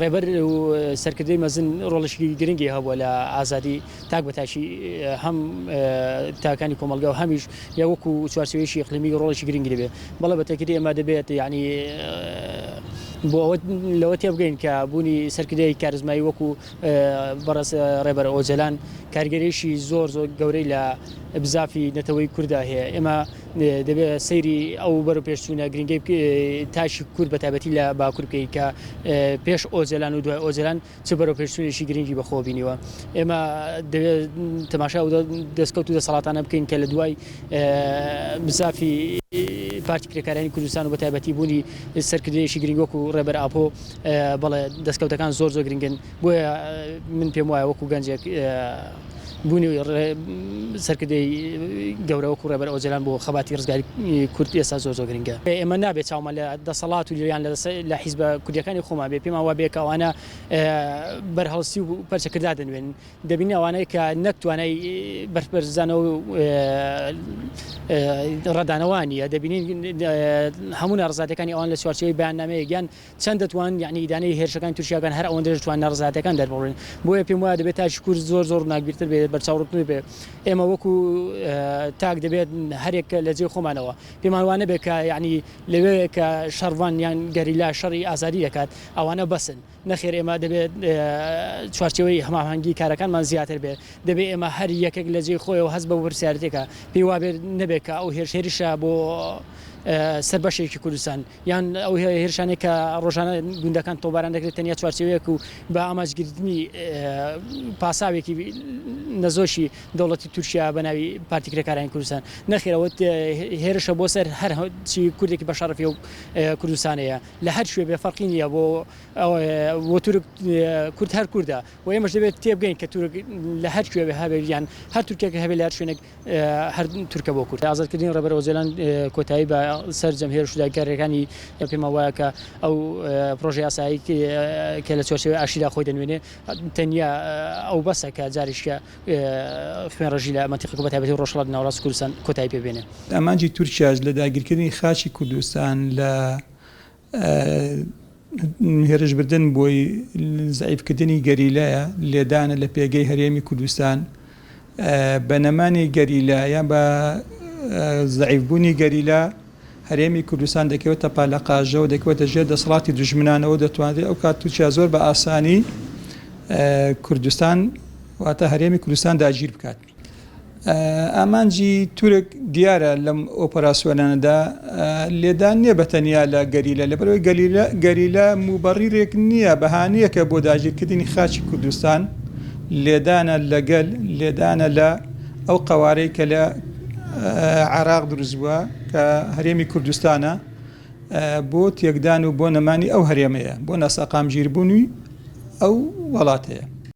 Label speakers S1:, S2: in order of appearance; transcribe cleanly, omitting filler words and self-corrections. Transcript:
S1: ڕێبەر و سەرکردەی مەزن ڕۆڵێکی گرنگی هەبووە لە ئازادی تاک بە تاکی هەم تاکانی کۆمەڵگا و هەمیش یا وەکو چوارچێوەیەکی ئیقلیمی ڕۆڵێکی گرنگی دەبێت. بەڵێ بە تەکیدی ئێمە دەبێت یانی بۆ ئەوە لەوە تێبگەین کە بوونی سەرکردەیەکی کاریزمایی وەکو بەڕێز ڕێبەر ئۆجەلان کاریگەریی زۆر زۆر گەورەی لە بزافی نەتەوەی کورددا هەیە. ئێمە دەبێت سەیری ئەو بەرەوپێشچوونە گرنگەی تاکی کورد بە تایبەتی لە باکوور بکەین کە پێش ئۆجەلان و دوای ئۆجەلان چ بەرەوپێشچوونێکی گرنگی بەخۆوە بینیوە. ئێمە دەبێت تەماشای ئەو دەستکەوت و دەسەڵاتانە بکەین کە لە دوای بزافی پارتی کرێکارانی کوردستان و بە تایبەتی بوونی سەرکردەیەکی گرنگ وەکو ڕێبەر ئاپۆ بەڵێ دەستکەوتەکان زۆر زۆر گرنگن. بۆیە من پێم وایە وەکو گەنجێک بوونی سەرکردەی گەورە وەکو ڕێبەر ئۆجەلان بۆ خەباتی ڕزگاری کورد ئێستا زۆر زۆر گرنگە. ئێمە نابێت چاومان لە دەسەڵات و یان لە حیزبە کوردیەکانی خۆمان بێت، پێمان وابێت کە ئەوانە بەرهەڵستی و پەرچەکردار دەنوێنن. دەبینین ئەوانەی کە نەک توانای بەرپەرچدانەوە و ڕەتدانەوە نییە، دەبینین هەموو ناڕەزایەتیەکانی ئەوان لە چوارچێوەی بەیاننامەیەک یان چەند دەتوان یەعنی ئیدانەی هێرشەکانی تورکیا بکەن هەر ئەوەندەش دەتوان ناڕەزایەتیەکان دەرببڕن بۆیە پێم وایە دەبێت تاکی کورد زۆر زۆر ڕووناکبیرتر بێت بەرچاوڕوونتر بێت ئێمە وەکو تاک دەبێت هەرێک لە جێی خۆمانەوە پێمان وا نەبێت کە یەعنی لەوێ کە شەڕڤان یان گەریلا شەڕی ئازادی دەکات ئەوانە بەسن نەخێر ئێمە دەبێت چوارچێوەی هەماهەنگی کارەکانمان زیاتر بێت دەبێت ئێمە هەر یەکێک لە جێی خۆیەوە هەست بە بەرپرسیارێتیەکە پێی وابێت نەبێت کە ئەو هێرش هێرشە بۆ سەر بەشێکی کوردستان یان ئەو هێرشانەی کە ڕۆژانە گوندەکان تۆپباران دەکرێت تەنیا چوارچێوەیەک و بە ئامانجگرتنی پاساوێکی نەزۆکی دەوڵەتی تورکیا بە ناوی پارتی کرێکارانی کوردستان نەخێر ئەوە هێرشە بۆ سەر هەر چی کوردێکی بە شەڕەفی و کوردستانەیە لە هەر کوێ بێ فەرقی نییە بۆ بۆ تورک کورد هەر کوردە و ئێمەش دەبێت تێبگەین کە تورک لە هەر کوێ هەبێت یان هەر تورکێک هەبێت لە هەر شوێنێک هەر تورکە بۆ کورد. ئازادکردنی ڕێبەر ئۆجەلان کۆتایی بە سەرجەم هێرش و داگیرکارییەکانی پێمان وایە کە ئەو پرۆژە یاسایەی کە لە چوارچێوەی ئاشتیدا خۆی دەنوێنێ تەنیا ئەو بەسە کە جارێکیکە خوێنڕێژی لە مەنتیقەکە بە تایبەتی ڕۆژهەڵاتی ناوەڕاست کوردستان کۆتایی پێ بێنێ.
S2: ئامانجی تورکیاش لە داگیرکردنی خاکی کوردستان لە هێرشبردن بۆی زەعیفکردنی گەریلایە، لێدانە لە پێگەی هەرێمی کوردستان، بە نەمانی گەریلا یان بە زەعیفبوونی گەریلا هەرێمی کوردستان دەکەوێتە پالەقاژەوە، دەکەوێتە ژێر دەسەڵاتی دوژمنانەوە، دەتوانرێت ئەو کات تورکیا زۆر بە ئاسانی کوردستان واتە هەرێمی کوردستان داگیر بکات. ئامانجی تورک دیارە لەم ئۆپەراسیۆنانەدا لێدان نییە بە تەنیا لە گەریلا، لەبەرئەوەی گەریلا موبەڕیرێک نییە، بەهانەیەکە بۆ داگیرکردنی خاکی کوردستان، لێدانە لە گەل، لێدانە لە ئەو قەوارەی کە لە عێراق دروست بووە کە هەرێمی کوردستانە، بۆ تێکدان و بۆ نەمانی ئەو هەرێمەیە، بۆ ناسەقامگیربوونی ئەو وڵاتەیە.